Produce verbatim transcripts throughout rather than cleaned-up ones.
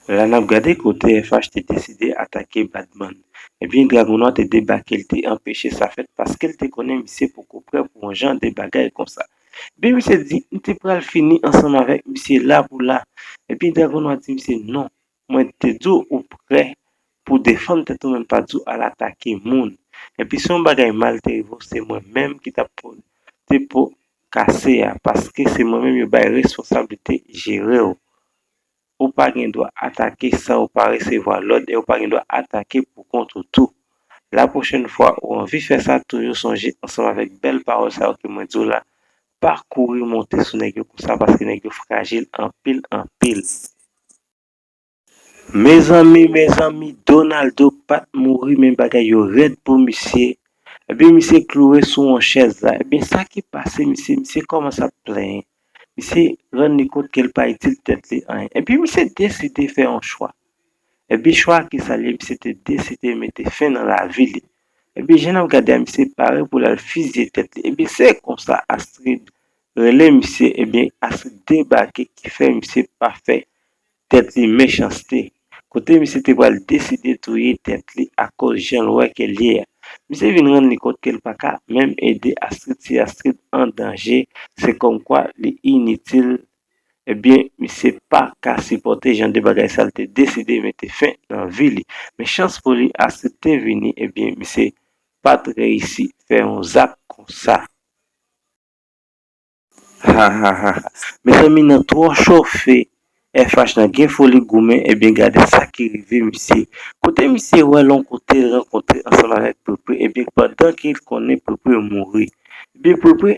La n ap gade kote F H te deside atake Badman. Ebyen, Dragon Nwa te debake, l te anpeche sa fèt paske l te konnen misye poko prè pou yon jan de bagay konsa. Ebyen, misye di, "M te pral fini ansanm avèk misye la pou la." Ebyen, Dragon Nwa di misye, "Non, mwen te di w ou prè pou defann tèt ou, men m pa di w al atake moun." Epi se yon bagay mal te rive w, se mwen menm ki t ap pote po kase a, paske se mwen menm yo bay responsablite jere w. Ou pa gen dwa atake san ou pa resevwa lòd e ou pa gen dwa atake pou kont ou tou. La pwochèn fwa ou anvi fè sa, toujou sonje ansanm avèk bèl pawòl sa yo ke mwen di w la, pa kouri monte sou nèg yo konsa paske nèg yo frajil anpil, anpil. Mezanmi, mezanmi, Donaldo pa t mouri, men bagay yo rèd pou misye. Ebyen, misye kloure sou yon chèz la. Ebyen, sa ki pase, misye, misye kòmanse ap plenyen. Misye rann li kont ke l pa itil tèt li anyen. Epi misye deside fè yon chwa. Epi chwa ki sa l ye, misye te deside mete fen nan lavi li. Epi jan n ap gade a, misye pare pou l al fizye tèt li. Epi se konsa Astrid rele misye, ebyen Astrid debake ki fè misye pa fè tèt li mechanste. Kote misye te pral deside touye tèt li akoz jan l wè ke l ye a. Misye vin rann li kont ke l pa ka menm ede Astrid si Astrid an danje, se kòmkwa li initil. Ebyen, misye pa ka sipòte jan de bagay sa, l te deside mete fen nan vi li. Men chans pou li, Astrid te vini, ebyen, misye pa t reyisi fè yon zak konsa. Ha, ha, ha, ha. Mezanmi, nan twò chofe, F H nan gen foli goumen, ebyen, gade sa ki rive misye. Kote misye wè l yon kote, l rankontre ansanm avèk Prepre, ebyen, pandan ke l konnen Prepre mouri. Ebyen, Prepre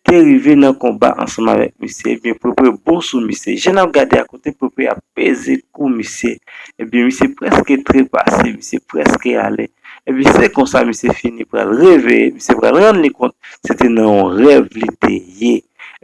te rive nan konba ansanm avèk misye, ebyen, Prepre bon sou misye. Jan n ap gade a, kote Prepre ap peze kou misye, ebyen, misye prèske trepase, misye prèske ale. Epi se konsa misye fini pral reveye, misye pral rann li kont se te nan yon rèv li te ye.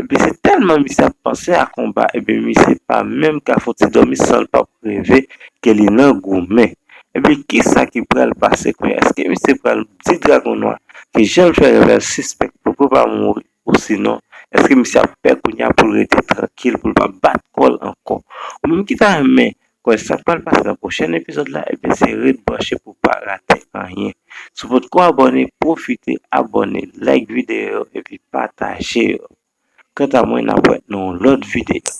Epi se tèlman misye ap panse a konba, epi misye pa menm ka fouti dòmi san l p ap reve ke li nan goumen. Epi kisa ki pral pase kounye a? Èske misye pral di Dragon Nwa ke jan l fè rèv la, l sispèk Prepre pa mouri? Osinon, èske misye ap pè kounye a pou l rete trankil, pou l pa bat kò l ankò? Ou menm ki ta renmen konnen sa k pral pase nan pwochèn epizòd la, ebyen se ret branche pou w pa rate anyen. Si w potko abòne, pwofite abòne, like videyo yo epi pataje yo. Kanta mwen, n ap wè nan yon lòt videyo.